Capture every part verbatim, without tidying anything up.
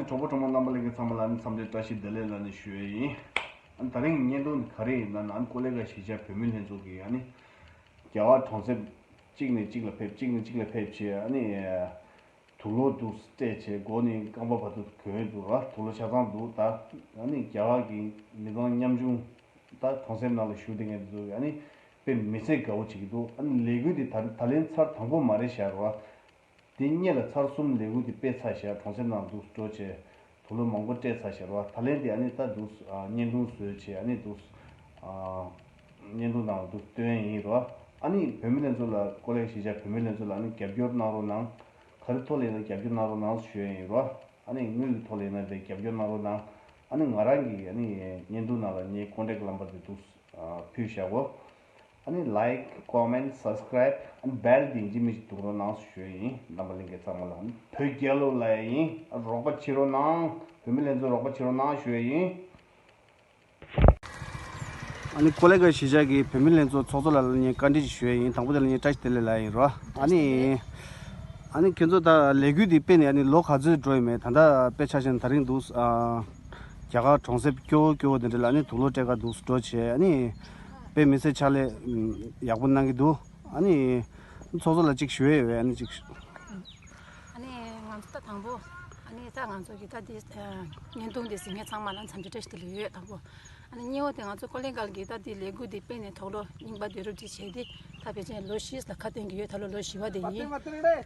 གྲོགས་པོ་གྲོགས་མོ་རྣམ་པ་ལྷན་རྒྱས་ཚང་མ་ལ་ཨ་ནི་འཚམས་འདྲི་བཀྲ་ཤིས་བདེ་ལེགས་ལ་ནི་ཞུ་ཡས་ཡིན། ཨ་ནི་དེ་རིང་བརྙན་ཐུང་ག་རེ་ཡིན་ན་ཨ་ནི་ཀོ་ལི་གྷལ་གཞིས་ཆགས་བོད་མི་ལྷན་ཚོགས་ཀྱིས་ཨ་ནི་རྒྱ་གར་གྲོང་གསེབ་གཅིག་ནས་གཅིག་ལ་ཕེབས་གཅིག་ནས་གཅིག་ལ་ཕེབས་བྱས་ཨ་ནི་དུག་ལོག་འདུག་སྤྲད་བྱས་མགོ་ནས་རྐང་པ་བར་དུ་གྱོན་འདུག་ར། དུག་ལོག་ཆ་ཚང་འདུག་ད་ཨ་ནི་རྒྱ་གར་གྱི་མི་ཚང་ཉམ་ཆུང་ད་གྲོང་གསེབ་ནང་ལ་བཞུགས་བསྡད་མཁན་དེ་ཚོ་ཨ་ནི་དཔེ་མི་སྲིད་དགའ་བོ་བྱེད་ཀྱི་འདུག་ཨ་ནི་ལས་འགུལ་འདི་ད་ད་ལན་ཚར་དང་པོ་མ་རེད་ཤག་ར། དེ་སྔོན་ལ་ཚར་གསུམ་ལས་འགུལ་དེ་སྤེལ་ཚར་བཞག་གྲོང་གསེབ་ནང་འདུག་འགྲོ་བྱས་དུག་ལོག་མང་པོ་སྤྲད་ཚར་བཞག་ར། ད་ལན་དེ་ཨ་ནི་ད་འདུག་ཨ་བརྙན་ཐུང་བཟོས་བྱས་ཨ་ནི་འདུག་ཨ་བརྙན་ཐུང་ནང་འདུག་སྟོན་ཡིན་ར། ཨ་ནི་བོད་མི་ལྷན་ཚོགས་ལ་ཀོ་ལི་གྷལ་གཞིས་ཆགས་བོད་མི་ལྷན་ཚོགས་ལ་ཨ་ནི་རྒྱབ་སྐྱོར་གནང་རོགས་གནང་། ག་རེ་ཐོག་ལ་ཡིན་ན་རྒྱབ་སྐྱོར་གནང་རོགས་གནང་ཞུ་ཡ་ཡིན་ར། ཨ་ནི་དངུལ་གྱི་ཐོག་ལ་ཡིན་ན་དེ་རྒྱབ་སྐྱོར་གནང་རོགས་གནང་། ཨ་ནི་ང་རང་གི་ཨ་ནི་བརྙན་ཐུང་ནང་ལ་ངའི་ཀོན་ཊེག་ནམ་བར་དེ་འདུག་ཨ་ཕུལ་བཞག་གོ། ཨ་ནི་ལའིཀ་ཀོ་མེན་སབ་སི་ཀ་རའིབ་ཨ་ནི་བྷེལ་དེ་ཡིན་གཅིག་མིན་གཅིག་བརྡུང་རོགས་གནང་ཞུ་ཡ་ཡིན། རྣམ་པ་ལྷན་རྒྱས་ཚང་མ་ལ་ཨ་ནི་བོད་རྒྱལ་ལོ་ལབ་ཡ་ཡིན། ཨ་རོགས་པ་བྱེད་རོགས་གནང་། བོད་མི་ལྷན་ཚོགས་རོགས་པ་བྱེད་རོགས་གནང་ཞུ་ཡ་ཡིན། ཨ་ནི་ཀོ་ལི་གྷལ་གཞིས་ཆགས་ཀྱི་བོད་མི་ལྷན་ཚོགས་ཚོགས་གཙོ་ལགས་ལ་ངས་བཀའ་འདྲི་ཞིག་ཞུ་ཡ་ཡིན། དང་པོ་དེ་ལ་ངས་བཀྲ་ཤིས་བདེ་ལེགས་ལབ་ཡ་ཡིན་རོ། ཨ་ནི་ཨ་ནི་ཁྱེད་ཚོ་ད་ལས་འགུལ་འདི་སྤེལ་ནས་ཨ་ནི་ལོ་ག་ཚོད་འགྲོ་ཡི་མེད། ད་ལྟ་དཔེ་ཆ་བཞག་ན་དེ་རིང་འདུག་ཨ་རྒྱ་གར་གྲོང་གསེབ་སྐྱོ་བོ་སྐྱོ་བོ་དེ་འདྲ་ལ་ཨ་ནི་དུག་ལོག་སྤྲད་ག་འདུག་འགྲོ་བྱས་ཨ་ནི་དཔེ་མི་སྲིད་ཕྱག་ལས་ཡག་པོ་གནང་གི་འདུག་ཨ་ནི་ཚོགས་གཙོ་ལ་གཅིག་ཞུ་ཡས་ཡོད་པས་ཨ་ནི་གཅིག་ཨ་ནི་ང་ཚོ་ད་དང་པོ་ཨ་ནི་ད་ང་ཚོ་གི་ད་འདི་བརྙན་ཐུང་འདི་གཟིགས་མཁན་ཚང་མ་ལ་འཚམས་འདྲི་བཀྲ་ཤིས་བདེ་ལེགས་ཡོད། དང་པོ་ཨ་ནི་གཉིས་པ་དེ་ང་ཚོ་ཀོ་ལི་གྷལ་གི་ད་འདི་ལས་འགུལ་འདི་སྤེལ་ནས་དུག་ལོག་རྙིང་པ་བསྡུ་རུབ་ཅིག་བྱས་ཏེ་ད་ཕལ་ཆེར་ལོ་བཞི་ལ་ཁ་གཏད་ཀྱི་ཡོད། ད་ལོ་ལོ་བཞི་པ་དེ་ཡིན།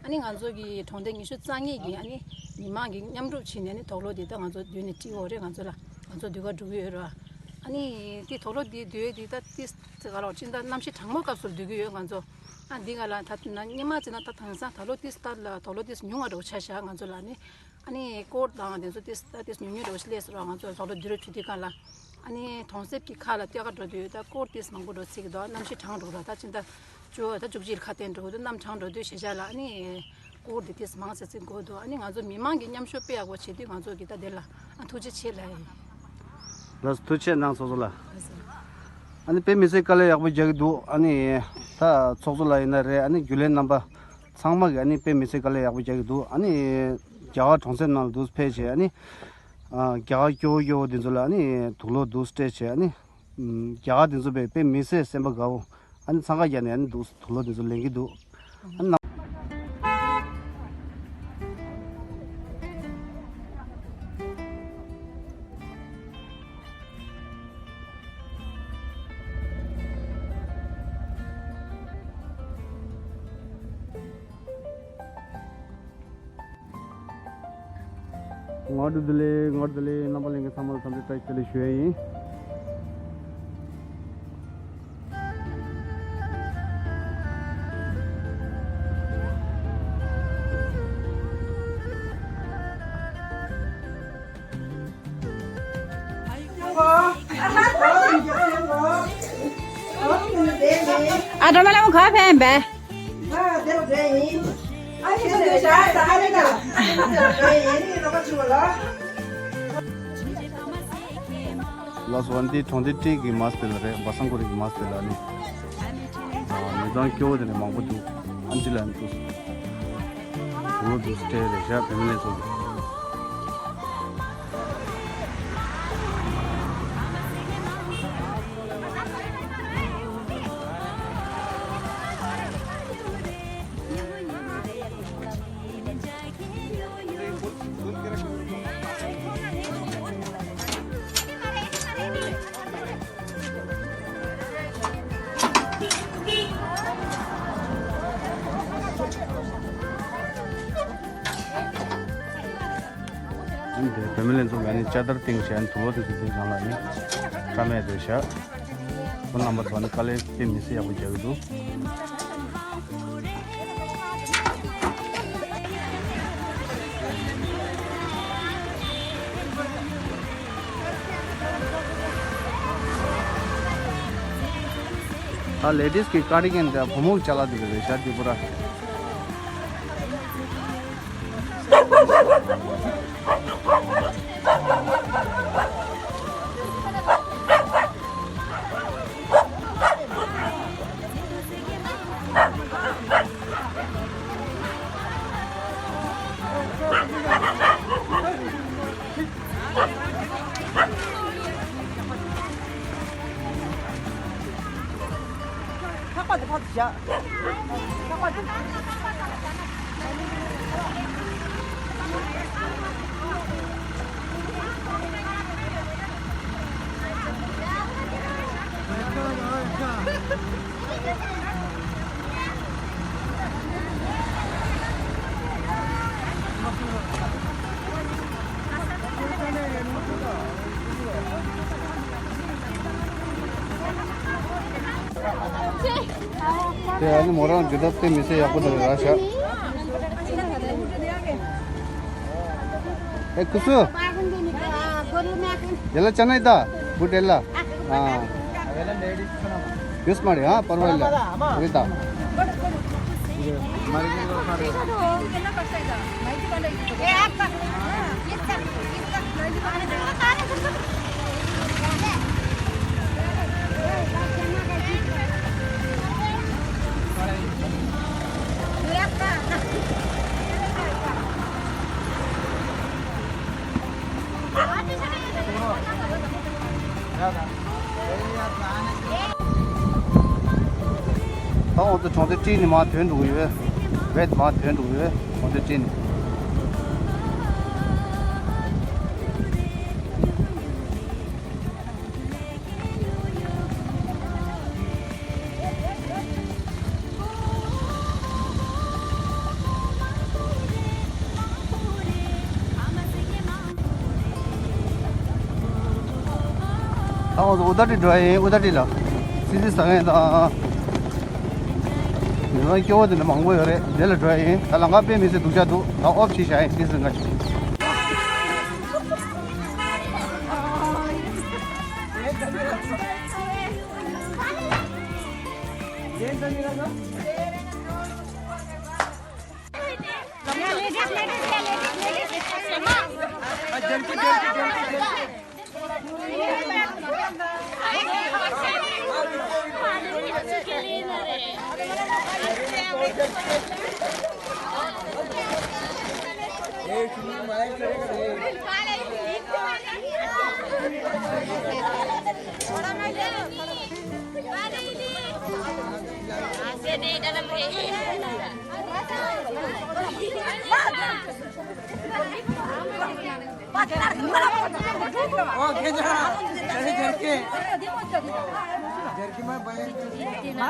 ཨ་ནི་ང་ཚོ་གི་གྲོང་སྡེ་ཉི་ཤུ་རྩ་གཉིས་ཀྱི་ཨ་ནི་མི་མང་གི་མཉམ་རུབ་བྱས་ནས་ཨ་ནི་དུག་ལོག་འདི་ད་ང་ཚོ་མདུན་ནས་སྤྲད་ཡོད་རེད། ང་ཚོ་ལ་ང་ཚོ་ཟློས་གར་འགྲོ་གི་ཡོད་རེད་བ། ཨ་ནི་དེ་དུག་ལོག་དེ་བསྡུ་ཡས་དེ་ད་ཏིས་ག་ལོག་ཅི་ད་གནམ་གཤིས་གྲང་མོ་སྐབས་སུ་བསྡུ་གི་ཡོད་ང་ཚོ། ཨ་འདི་ག་ལ་ད་ན་སྔོན་མ་བྱས་ན་ད་དེང་སང་དུག་ལོག་ཏིས་ད་ལ་དུག་ལོག་ཏིས་ཉུང་བ་འགྲོ་ཆ་བཞག་ང་ཚོ་ལ་ནི། ཨ་ནི་སྐོར་དང་དེ་ཚོ་ཏིས་ད་ཏིས་ཉུང་ཉུང་འགྲོ་ཆ་སླེབས་སོང་ར། ང་ཚོ་དུག་ལོག་བསྡུ་རུབ་བྱེད་དུས་ག་ལ་ཨ་ནི་གྲོང་གསེབ་ཀྱི་ཁ་ལ་སྟོད་ཁ་འགྲོ་དུས་ད་སྐོར་ཏིས་མང་པོ་འགྲོ་ཚིག་གི་འདུག་གནམ་གཤིས་གྲང་འགྲོ་ར། ད་ཅི་ད་བཅུ་ད་བཅུ་གཅིག་ལ་ཁ་གཏད་འགྲོ་དུས་གནམ་གྲང་འགྲོ་དུས་ཞེ་བྱ་ལ་ཨ་ནི། སྐོར་འདི་ཏིས་མང་ཙམ་ཅིག་དགོས་འདུག་ཨ་ནི་ང་ཚོ་མི་མང་གི་མཉམ་ཞུགས་དཔེ་ཡག་པོ་བྱེད་དུས་ང་ཚོ་གི་ད་དེ་ལ་ཨ་ཐུགས་རྗེ་ཆེ་ལབ་ཡིན། ལགས་སོ། ཐུགས་རྗེ་གནང་། ཚོགས་གཙོ་ལགས། ལགས་སོ། ཨ་ནི་དཔེ་མི་སྲིད་དཀའ་ལས་ཡག་པོ་རྒྱག་གི་འདུག་ཨ་ནི་ད་ཚོགས་གཙོ་ལགས་ཡིན་ན་རེད། ཨ་ནི་རྒྱུན་ལས་རྣམ་པ་ཚང་མ་གི་ཨ་ནི་དཔེ་མི་སྲིད་དཀའ་ལས་ཡག་པོ་རྒྱག་གི་འདུག་ཨ་ནི་རྒྱ་གར་གྲོང་གསེབ་ནང་ལ་འདུག་ཕེབས་བྱས་ཨ་ནི་ཨ་རྒྱ་གར་སྐྱོ་བོ་སྐྱོ་བོ་འདི་ཚོ་ལ་ཨ་ནི་དུག་ལོག་འདུག་སྤྲད་བྱས་ཨ་ནི། ཨམ། རྒྱ་གར་དེ་ཚོ་དཔེ་དཔེ་མི་སྲིད་སེམས་པ་དགའ་བོ། ཨ་ནི་འཚང་ཁ་རྒྱག་ནས་ཨ་ནི་འདུག་དུག་ལོག་དེ་ཚོ་ལེན་གྱི་འདུག་ཨ་ནི་ནང་སྔ་དྲོ་བདེ་ལེགས། སྔ་དྲོ་བདེ་ལེགས། རྣམ་པ་ལྷན་རྒྱས་ཚང་མ་ལ་འཚམས་འདྲི་བཀྲ་ཤིས་བདེ་ལེགས་ཞུ་ཡ་ཡིན། ཨ་སྒྲོལ་མ་ལགས་ཁོ་ཕན་པས། ལགས་སོ། ཨ་འདི་གྲོང་སྡེ་སྤྲེལ་གྱི་མ་སྤེལ་རེད། བ་སང་ཀོ་རི་གི་མ་སྤེལ་ཨ་ནི། ཨ་མི་ཚང་སྐྱོ་བོ་དེ་ནས་མང་པོ་འདུག་ཨ་འདི་ལ་འདུག་དུག་ལོག་འདུག་སྤྲད་རེད་བཞག་བོད་མི་ལྷན་ཚོགས་ཀྱི། འདི་བོད་མི་ལྷན་ཚོགས་ཀྱི་ཨ་ནི་ལྕགས་དར་སྟེང་བྱས་ཨ་ནི་དུག་ལོག་དེ་ཚོ་དེ་ནང་ལ་ནི་བཀྲམ་ཡས་རེད་བཞག་ཁོང་རྣམ་པ་ཚོ་ནི་དཀའ་ལས་དཔེ་མི་སྲིད་ཡག་པོ་རྒྱག་གི་འདུག་ད་ལེ་ཌིས་ཀྱི་ཀར་ཌི་གན་དེ་བུ་མོ་གི་ཅ་ལག་དེ་རེད་ཤག་འདི་པུ་ར། དེ་ཨ་ནི་མོ་རང་འདི་ལྟར་དེ་མི་ཚེ་ཡག་པོ་འདུག་ར་ཤག་ཨེ་ཁུ་སུ། ཡ་ལ་ཅ་ནའི་ད་བུ་ཏེ་ལ། ཨ། ཡུས་མ་རེད་ཨ་པར་ཝ་ལ་རེད་ད། ད་འོ་ཚོ་གྲོང་སྡེ་སྤྲིན་ནས་མར་ཐོན་འགྲོ་གི་ཡོད། བེད་མར་ཐོན་འགྲོ་གི་ཡོད་གྲོང་སྡེ་སྤྲིན་ནས། ད་འོ་ཚོ་ཨུ་ད་ཏི་འགྲོ་ཡ་ཡིན། ཨུ་ད་ཏི་ལ་སི་སི་ཟ་མཁན་དང་། མི་མང་སྐྱོ་བོ་དེ་འདྲ་མང་པོ་ཡོད་རེད། དེ་ལ་འགྲོ་ཡ་ཡིན། ད་ལམ་ཁ་དཔེ་མི་སྲིད་སྡུག་ཅག་འདུག་ད་ཨོབ་ཕྱིན་བཞག་ཡིན། སི་སི་འགའ་ཞིག་ཨོ་ཁྱེད་ཅག་ཇར་ཁི་ཇར་ཁི་མ་བ་ཡིན།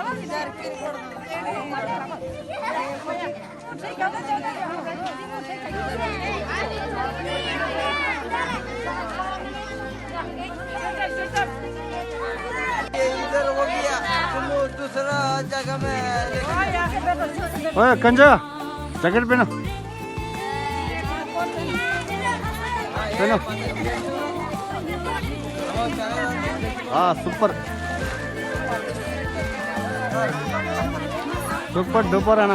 ཨོ་ཡ་ཀན་ཇ། ཇེ་ཀེཊ་ཕེ་ན། ཕེ་ན། ཨ་སུ་པར། སུ་པར་ཌུ་པར་ཨ་ན།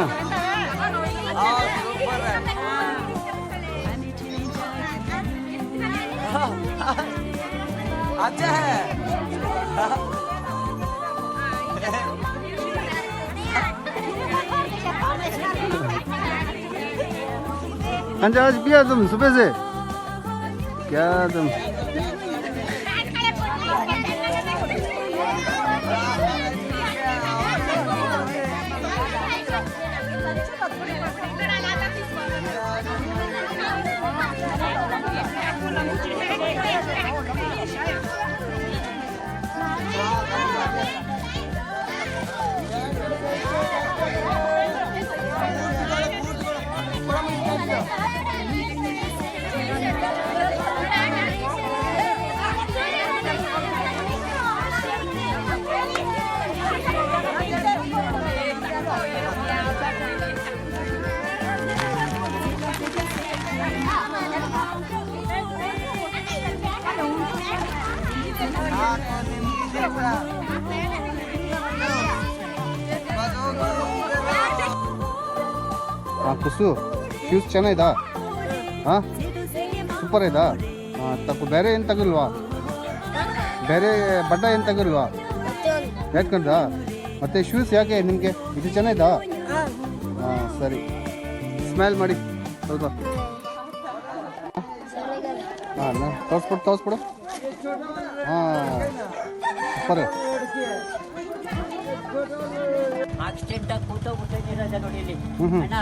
अच्छा है। ཨ་ཅག་ཨ་ཅག་པི་ཡ་ཙམ་སུ་པེ་སེ། ཀྱ་ཙམ། हाँ, कुसु, शूज चेन्नई दा? हाँ? सुपर है दा? हाँ, ताको बैरे इन तक लवा। बैरे बड्डा इन तक लवा। नेट कर दा। ಮತ್ತೆ ಶೂಸ್ ಯಾಕೆ ನಿಮಗೆ? ಇದು ಚೆನ್ನೈದಾ? ಹಾಂ, ಸರಿ. ಸ್ಮೈಲ್ ಮಾಡಿ ಸ್ವಲ್ಪ. ಹಾಂ, ತೋರಿಸ್ಬಿಡು, ತೋರಿಸ್ಬಿಡು. ಹಾಂ, ಸೂಪರ್. ಆಕ್ಸಿಡೆಂಟ್ ಆಗಿ ಕೂತ ಊಟ ನೀರಾದ ನೋಡಿಲಿ. ಹ್ಮ್, ಹ್ಮ್. ಅಣ್ಣ,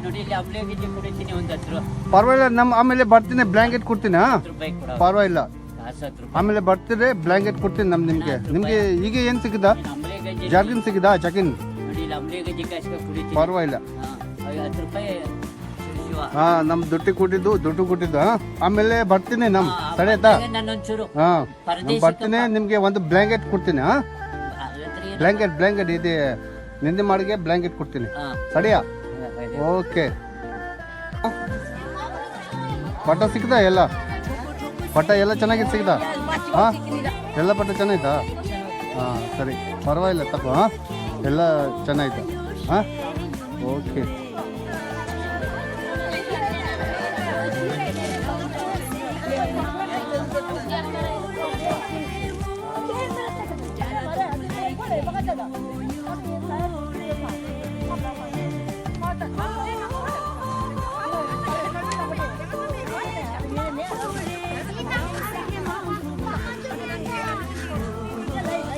ನೋಡಿಲಿ, ಅಮ್ಲೆಗೆ ಕೊಡುತ್ತೀನಿ ಒಂದು ಹತ್ತು ರೂಪಾಯಿ. ಪರವಾಗಿಲ್ಲ, ನಮ್ಮ ಆಮೇಲೆ ಬರ್ತೀನಿ, ಬ್ಲ್ಯಾಂಕೆಟ್ ಕೊಡ್ತೀನಿ, ಹಾ? ಹತ್ತು ರೂಪಾಯಿ ಕೊಡ. ಪರವಾಗಿಲ್ಲ. ಕಾಸು ಹತ್ತು ರೂಪಾಯಿ. ಆಮೇಲೆ ಬರ್ತೀರಿ, ಬ್ಲ್ಯಾಂಕೆಟ್ ಕೊಡ್ತೀನಿ ನಮ್ ನಿಮ್ಗೆ. ಹತ್ತು ರೂಪಾಯಿ. ನಿಮ್ಗೆ ಈಗ ಏನ್ ಸಿಕ್ಕಿದ? ಅಮ್ಲೆಗೆ ಜಿ-, ಜರ್ಕಿನ್ ಸಿಕ್ಕಿದ? ಜರ್ಕಿನ್. ನೋಡಿಲಿ, ಅಮ್ಲೆಗೆ ಜಿಕ್ಕ ಅಷ್ಟೇ ಕುಡಿತೀನಿ. ಪರವಾಗಿಲ್ಲ. ಹಾ, ಹತ್ತು ರೂಪಾಯಿ. ಹಾ, ನಮ್ ದುಡ್ಡು ಕೊಟ್ಟಿದ್ದು, ದುಡ್ಡು ಕೊಟ್ಟಿದ್ದು, ಹಾ? ಆಮೇಲೆ ಬರ್ತೀನಿ ನಮ್. ಹಾ, ಸರಿ ಆಯ್ತಾ? ಆಮೇಲೆ ನಾನೊಂಚೂರು ಹಾ, ನಮ್ ಪರದೇಶಕ್ಕೆ ಬರ್ತೀನಿ, ಪಾ- ನಿಮ್ಗೆ ಒಂದು ಬ್ಲ್ಯಾಂಕೆಟ್ ಕೊಡ್ತೀನಿ, ಹಾ? ಆ, ರಾತ್ರಿ ಬ್ಲ್ಯಾಂಕೆಟ್, ಬ್ಲ್ಯಾಂಕೆಟ್ ಇದೆ, ನಿದ್ದೆ ಮಾಡಿಗೆ ಬ್ಲ್ಯಾಂಕೆಟ್ ಕೊಡ್ತೀನಿ. ಹಾ. ಸರಿಯಾ? ಹಾ, ಸರಿ. ಓಕೆ. ಪಟ್ಟ ಸಿಕ್ಕಿದಾ ಎಲ್ಲ? ಪಟ್ಟ ಎಲ್ಲ ಚೆನ್ನಾಗಿ ಸಿಕ್ಕಿದಾ? ಹಾ? ಎಲ್ಲ ಪಟ್ಟ ಚೆನ್ನಾಯ್ತಾ? ಹಾ, ಸರಿ, ಪರವಾಗಿಲ್ಲ ತಗೋ, ಹಾ? ಎಲ್ಲ ಚೆನ್ನಾಯ್ತು, ಹಾ? ಓಕೆ.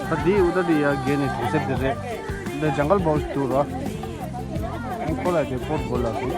ད་འདི་འུ་ད་འདི་ཡ་རྒན་ནས་གྲོང་གསེབ་འདི་རེད། འདི་ཇང་གལ་བྷོག་ཊུར་ར། ཁོ་ལ་དེ་པོར་གོ་ལ་སོང་།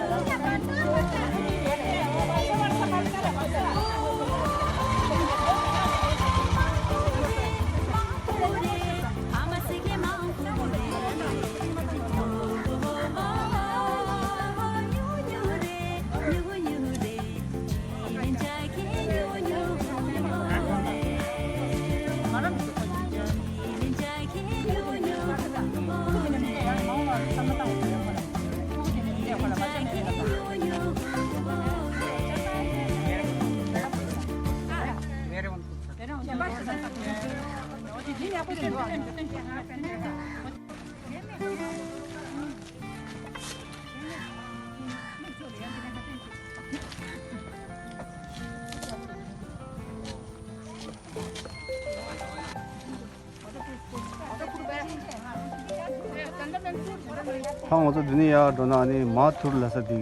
ད་ང་ཚོ་འདི་ནས་ཡར་འགྲོ་ན་ཨ་ནི་མ་ཐུར་ལ་ས་འདི་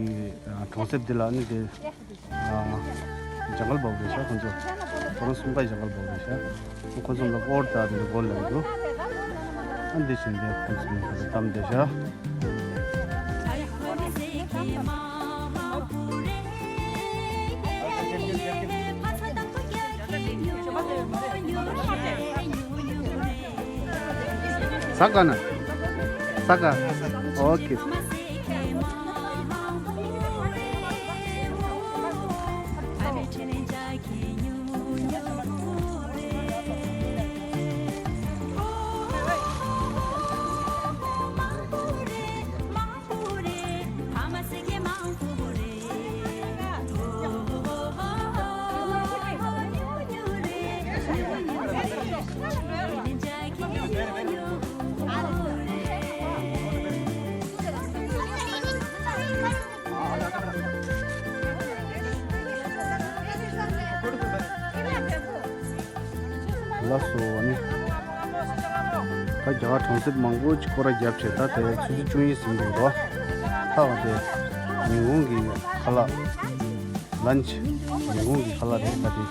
གྲོང་གསེབ་འདི་ལ་ཨ་ནི་དེ། ཇང་གལ་བྷོག་རེད་ཤག་ཁོང་ཚོ། ཁོ་རང་གསུམ་ཀ་ཇང་གལ་བྷོག་རེད་ཤག་ཁོང་ཚོ་ལ་ཨོར་ད་དེ་འདྲ་གོ་ལ་འདུག་ཨ་འདི་བཞིན་དེ་ཁོང་ཚོ་ནི་ཁ་ཚ་གཏམ་བསྡད་ཤག་ས་ག་ན། ས་ག་ཨོ་ཁེ། ལགས་སོ་ནི། ད་རྒྱ་གར་གྲོང་གསེབ་མང་པོ་ཅིག་སྐོར་ར་བརྒྱབ་བྱས་ད་དེ་ཆུ་ཚོད་བཅུ་གཉིས་ཟིན་འདུག་འགྲོ། ད་བ་དེ་ཉིན་གུང་གི་ཁ་ལག་ལན་ཆི། ཉིན་གུང་གི་ཁ་ལག་རེད་ད་དེ།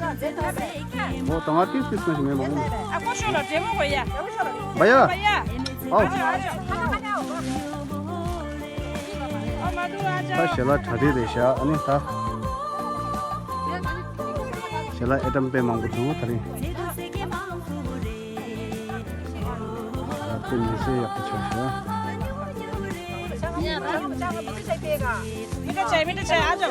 ཨོ་ད་ང་ཏིས་ཏིས་ཀ་ཞིག་མེད་མ་གོ། ཨ་ཀོ་ཤོ་ལ་འདྲེ་མོ་གོ་ཡ། བ་ཡ། བ་ཡ། ཨོ། ད་ཞལ་ལག་གྲ་སྒྲིག་རེད་ཤག་ཨ་ནི་ད། ཞལ་ལག་ཨེ་ཊམ་དཔེ་མང་པོ་འདུག་ད་རིང་། དཔེ་མི་སྲིད་ཡག་པོ་བྱུང་ཤག་མི་འདྲ་བྱས་མི་འདྲ་བྱས་ཨ་ཅོ།